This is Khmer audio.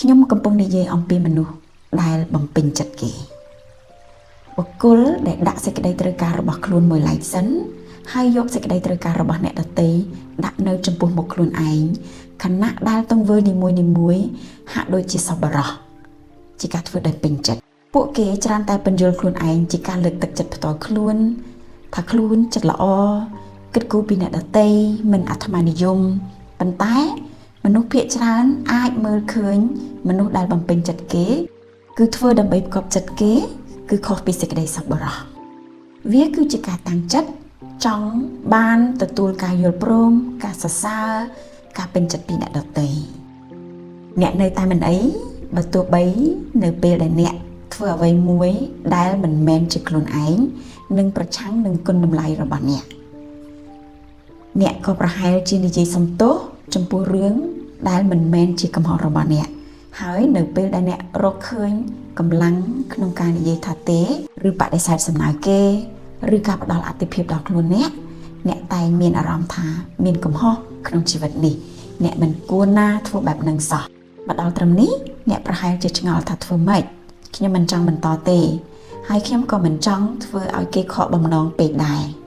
ខ្ញុំកំពុងនិយាយអំពីមនុស្សដែលបំពេញចិត្តគេបុគ្គលដែលដាក់សេចក្តីត្រូវការរបស់ខ្លួនមួយឡែកសិនហើយយកសេចក្តីត្រូវការរបស់អ្នកដទៃដាក់នៅចំពោះមុខខ្លួនឯងខណៈដែលទង្វើនីមួយៗហាក់ដូចជាសប្បុរសជាការធ្វើដោយពេញចិត្តពួកគេច្រើនតែពន្យល់ខ្លួនឯងជាការលើកទឹកចិត្តផ្ទាល់ខ្លួនថាខ្លួនចិត្តល្អគិតគូរពីអ្នកដទៃមិនអាត្មានិយមប៉ុន្តែមនុស្សភាគច្រើនអាចមើលឃើញមនុស្សដែលបំពេញចិត្តគេ គឺធ្វើដើម្បីផ្គប់ចិត្តគេ គឺខុសពីសេចក្តីសប្បុរសវាគឺជាការតាំងចិត្តចង់បានទទួលការយល់ព្រមការសរសើរការពេញចិត្តពីអ្នកដទៃអ្នកនៅតែមិនអីបើទោះបីនៅពេលដែលអ្នកធ្វើអ្វីមួយដែលមិនមែនជាខ្លួនឯងនិងប្រឆាំងនឹងគុណតម្លៃរបស់អ្នកអ្នកក៏ប្រហែលជានិយាយសំទោសចំពោះរឿងដែលមិនមែនជាកំហុសរបស់អ្នក ហើយនៅពេលដែលអ្នករកឃើញកម្លាំងក្នុងការនិយាយថាទេឬបដិសេធសំណើគេឬការផ្ដល់អតិភិបដល់ខ្លួនអ្នកអ្នកតែងមានអារម្មណ៍ថាមានកំហុសក្នុងជីវិតនេះអ្នកមិនគួរណាធ្វើបែបហ្នឹងសោះមកដល់ត្រឹមនេះអ្នកប្រហែលជាឆ្ងល់ថាធ្វើម៉េចខ្ញុំមិនចង់បន្តទេ ហើយខ្ញុំក៏មិនចង់ធ្វើឲ្យគេខកបំណងពេកដែរ។